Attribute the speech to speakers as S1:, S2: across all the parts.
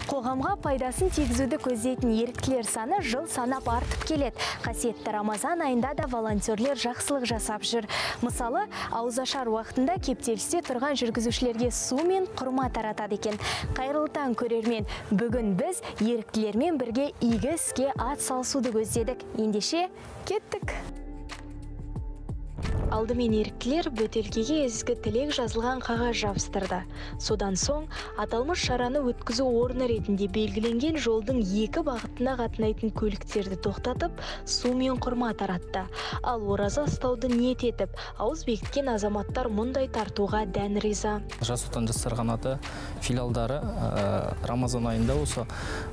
S1: Қоғамға пайдасын тигізуді көздейтін еріктілер саны жыл санап артып келеді. Қасиетті Рамазан айында да волонтерлер жақсылық жасап жүр. Мысалы, ауызашар уақытында кептелісте тұрған жүргізушілерге су мен құрма таратады екен. Қайырлы таң, көрермен! Бүгін біз еріктілермен бірге игі іске ат салысуды көздедік. Ендеше, кеттік! Алдымен еріктілер бөтелкеге ізгі тілек жазылған қағаз жабыстырды. Содан соң аталмыш шараны өткізу орны ретінде белгіленген жолдың екі бағытына қатынайтын көліктерді тоқтатып, су мен құрма таратты. Ал ораза ұстауды ниет етіп, ауыз бекіткен азаматтар мұндай тартуға дән риза.
S2: Жас Отан жастар қанаты филиалдары Рамазан айында осы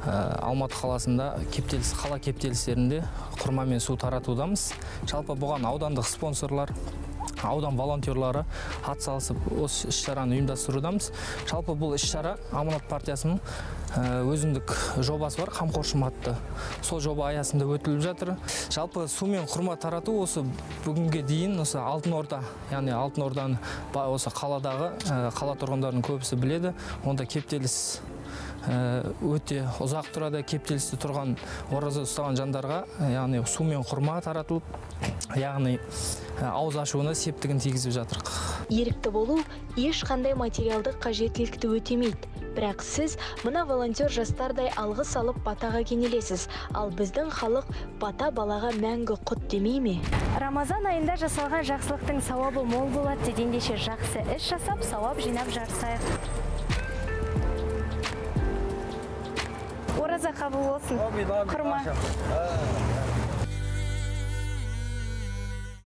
S2: Алматы қаласында кептеліс, қала кептелістерінде құрма мен су таратудамыз. Жалпы бұған аудандық спонсорлар, аудан волонтерлары ат салысып осы іс-шараны ұйымдастырудамыз. Жалпы бұл іс-шара Аманат партиясының өзіндік жобасы бар, қамқоршым атты. Сол жоба аясында өтіліп жатыр. Жалпы су мен құрма тарату осы бүгінге дейін осы Алтын Орда, яғни Алтын Орданы осы қаладағы қала тұрғындарының көбісі біледі. Онда кептеліс өте ұзақ тұрады. Кептелісте тұрған ораза ұстаған жандарға, яғни су мен құрма таратылып, яғни ауыз ашуына септігін тигізіп жатыр.
S1: Ерікті болу ешқандай материалдық қажеттілікті өтемейді. Бірақ сіз мына волонтер жастардай алғыс алып батаға кенелесіз. Ал біздің халық бата балаға мәңгі құт демей ме? Рамазан айында жасалған жақсылықтың сауабы мол болады деді. Ендеше жақсы іс жасап, сауап жинап жарысайық. Ораза қабыл болсын. Құрма.